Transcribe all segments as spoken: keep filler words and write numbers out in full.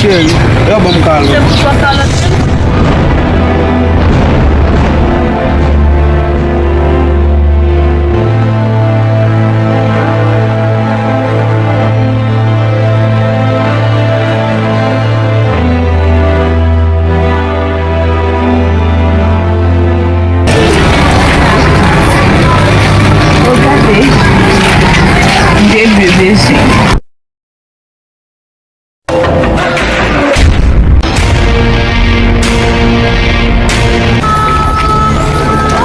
Yo, ban m kalòt. Se pou sa kalòt. Gade, m te dwe bezwen.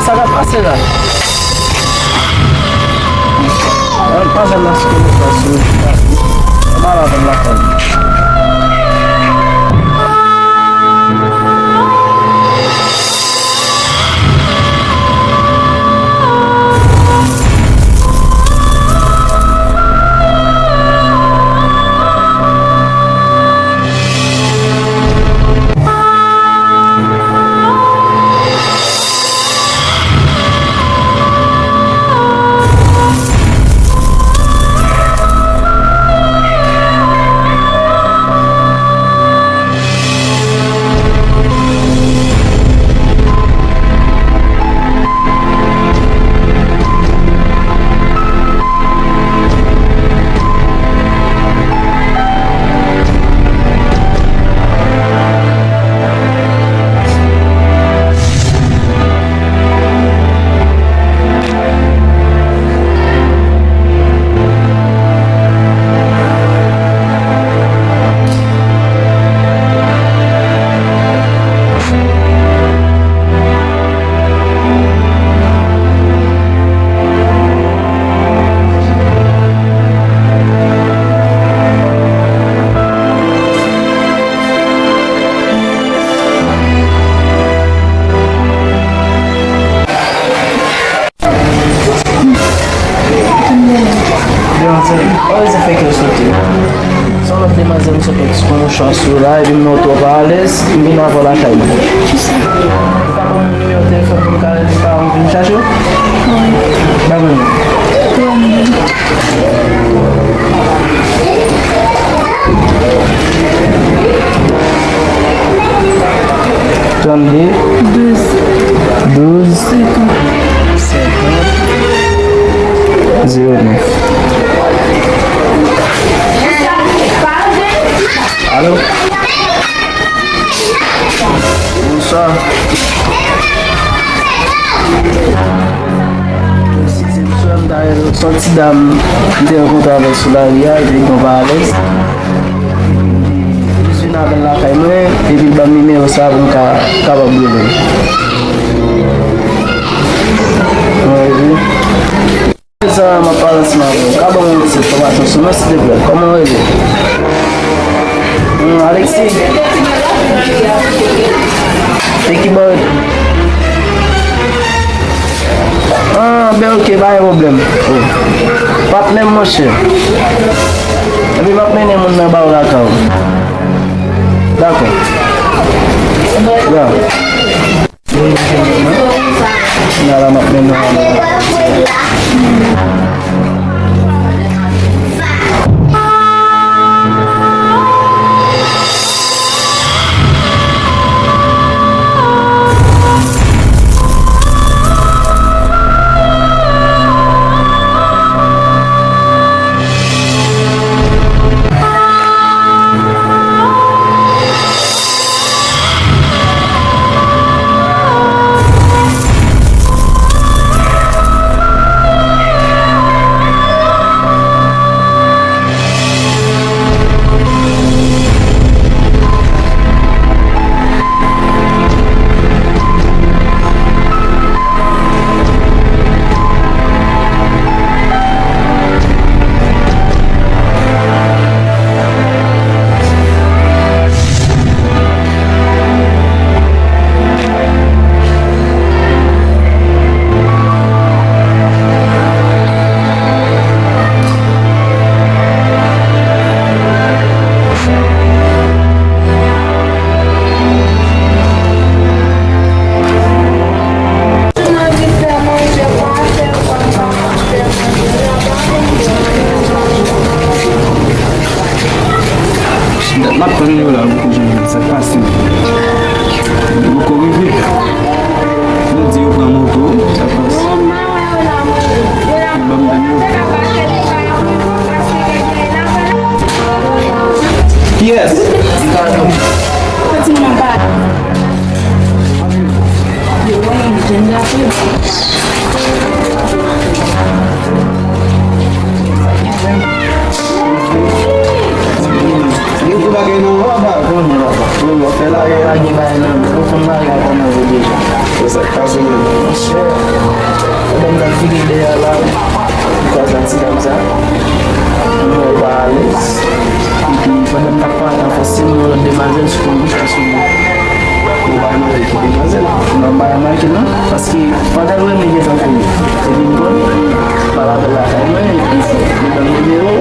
Sa k ap pase la? An pa fè maske nou pa sou. An pa lavan lakay. Demwazèl, pa bezwen fè kè w sote. Se yon lòt demwazèl m sot met yon mouchwa sou la, epi m wè w twò pa alèz, m vin avè w lakay mwen. Ou ka ban m nimewo telefòn pou m ka rele paran m vin chache w? Wi. Ba mwen. Trannde. Douz. Douz. Senkant. Senkant. Zewo nèf. Alo? Bonswa. Eskize m, frè m, dayè, se yon ti dam m te rankontre avèk sou lari a, li te gen yon pa alèz. Jis vin avè l lakay mwen, epi l ban m nimewo sa pou m ka kapab rele l. Mwen rele. Sa m ap pale ansanm avè w. Ka ban mwen yon ti enfòmasyon sou mwen, silteplè? Kòman w rele? Hmm, Alexis? E ki bò w rete? Ah, ben, ok, pa gen pwoblèm. Oh. Patnè m, monchè. Epi m ap mennen moun nan ba w lakay ou. Dakò. Ya. Nala m ap mennen w. Ap tann yo la, poko janm vin, sa k pase? Yo poko rive. Yo di yo pran moto, sa k pase? Ban m tann yo. Kiyès? Pati manman pa. Yo, wè, jèn gason. Gen gwo bagay nan w, papa. Konnen, papa. Konnen w ap fè lage, lage bagay nan men. Ou konn bagay kòman yo deja. Se sa k pase menm. Monchè, pandan m t ap file dèyè la, m kwaze ak ti dam sa. M wè l pa alèz. Epi, pandan m t ap pale, fòseman, yon lòt demwazèl sou konn bouch li sou mwen. Ou bay manje ki demwazèl? Non, m pa bay manje non, paske pandan l wè m li gentan kouri. Epi m konn, m al avè l lakay mwen, epi li ban m nimewo,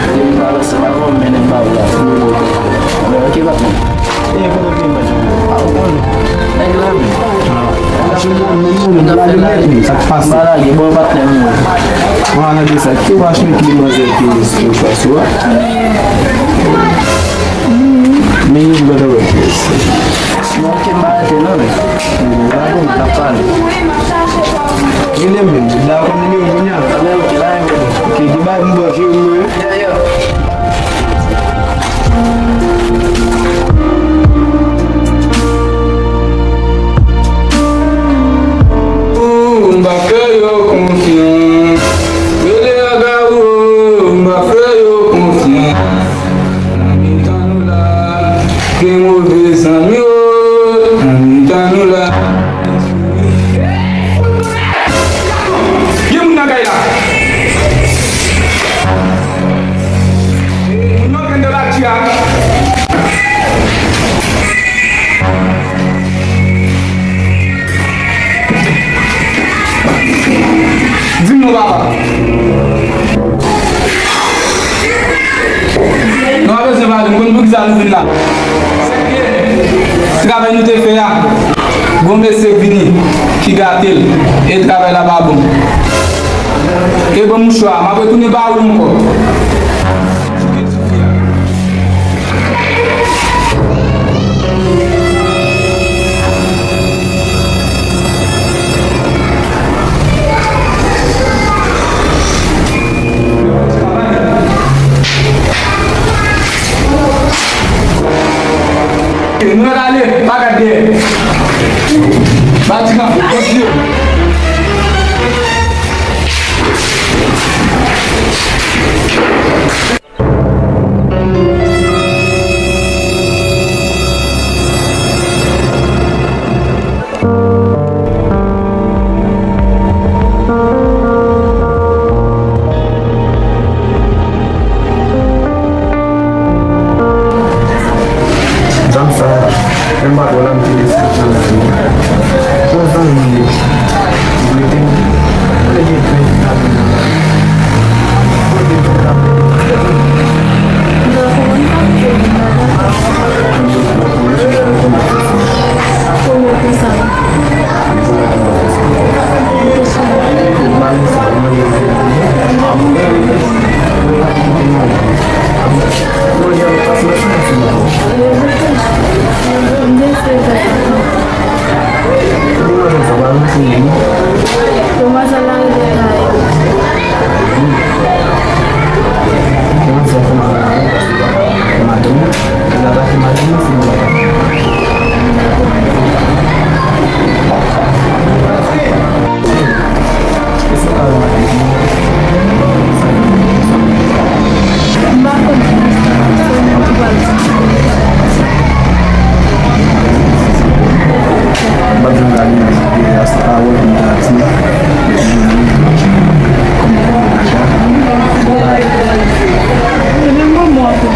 epi m pral ansanm avè w, m mennen l ba ou la. Alò, oke, patnè. E, kote w te mèt? A, ou konnen. Nèg la menm. Sa k pase? M pa lage, bon, patnè m. Mwen ann gade sa. Ki w achte ki demwazèl ki, ki w pase a? Men yon gade wè. Non, ke m pa rete non, men. N ap pale. Rele m, m la konn nimewo kounye a. Anben, oke, la, oke. Oke, gen bagay m ba w, jere m, wi. Yeah, yeah. Ou, m pa fè yo konfyans. Rele aga ou, m pa fè yo konfyans. Nan mitan nou la, gen move zanmi, o, nan mitan nou la. Gen moun nan kay la. Moun nan gen de la tia. Di m non, papa. Nou pa bezwen pale, m konn poukisa nou vin la. Travay nou te fè a, gon mesye k vini, ki gate l, e travay la pa bon. E ban m mouchwa, m ap retounen ba ou l ankò. Nou ale, pa gade dèyè. Batiman, kontinye. Zam sa, menm pa twò la, m te desann nan la ri. Yon zanmi m ye. Li rete m. Mwen te gen pen nan la ri. Demwazèl la rete kay. Demwazèl fè mal la, madanm, li atake madanm nan, se yon bagay. M pa konn ki pastè, se ou menm ki pral di m. M p ap janm gade yon videyo a, se pawòl pou m ta di. Ebyen, bon, mwen ankò.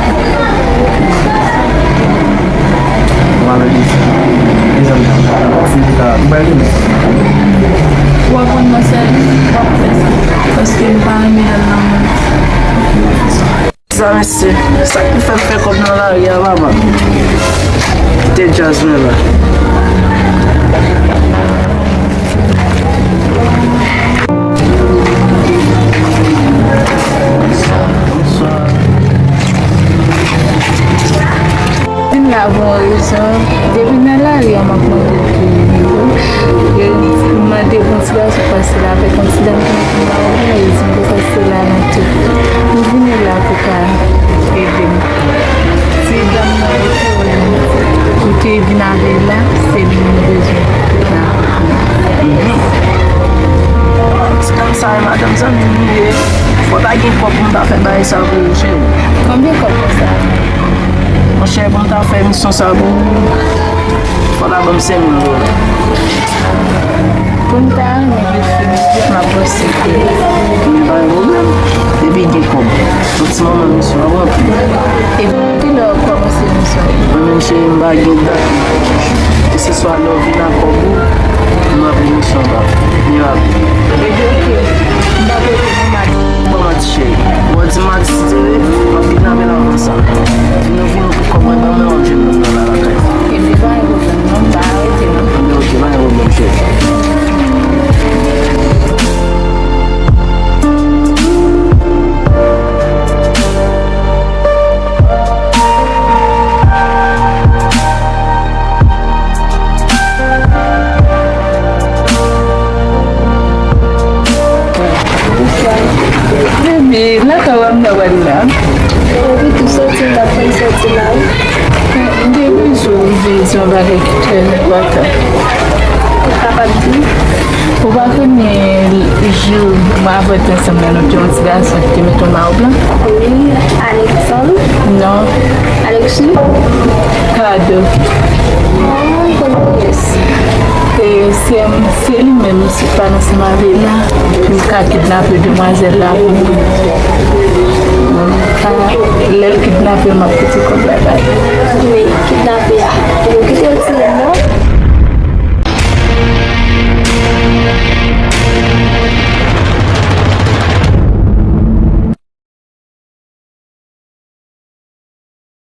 Ou ap pran nan sèvis, w ap fè sa. Paske m pa renmen al nan mond. Sa mesye, sa ki fè m fè kòb nan lari a, papa? Kite djaz mwen la. Bonswa. A bon rezon, depi nan lari a, m ap mande pou nimewo. Yo mande pou yon ti gason pase la avèk yon ti dam ki nan kay la, yo di m pou pase la nan tou. M vini la pou ka ede m. Ti dam nan ou te wè m, ou te vin avè l la, se li m bezwen. Ti dam sa, e madanm zanmi m li ye. Fò ta gen kòb pou m ta fè bagay sa pou ou, cheri. Konbyen kòb konsa? Monchè, pou m ta fè misyon sa pou ou, fò ta ban m senk mil dola. Pou m ta renmen refini, m ap ba w senk mil. Men pa gen pwoblèm. Depi gen kòb, yon ti moman misyon ap ranpli. E kilè w ap kòmanse misyon? Mwen menm, cheri, m pa gen dat. Keseswa lè w vin ak kòb ou, m ranpli misyon pa. Byen rapid. Ebyen, oke. M pa pote non, madanm. Bon, manti, cheri. Bon, di m manti, si te vle, m ap kidnape l avan sa. Vin ou vin pou kòb mwen, ban mwen yon djèm nan la lakay. Ebyen, pa gen pwoblèm, non, m pa arete, non. Ebyen, oke, pa gen pwoblèm, cheri. Bebe, lakay ou a m ta pral la. Epi tou soti, m t ap fè soti la wi. M te bezwen w vin di yon bagay ki trè enpòtan. Ou kapab di. Ou pa konnen jou mwen avè w te ansanm nan, nou te yon ti gason ki te mete yon mayo blan? Wi, Alexandre. Non. Alexis? Kado. Oh, m konn kiyès. E se, se li menm, si w pa nan ansanm avè l la, m ka kidnape demwazèl la pou mwen. Lè l kidnape m, m ap pote kòb la ba li. Men kidnape a, nou kite l ti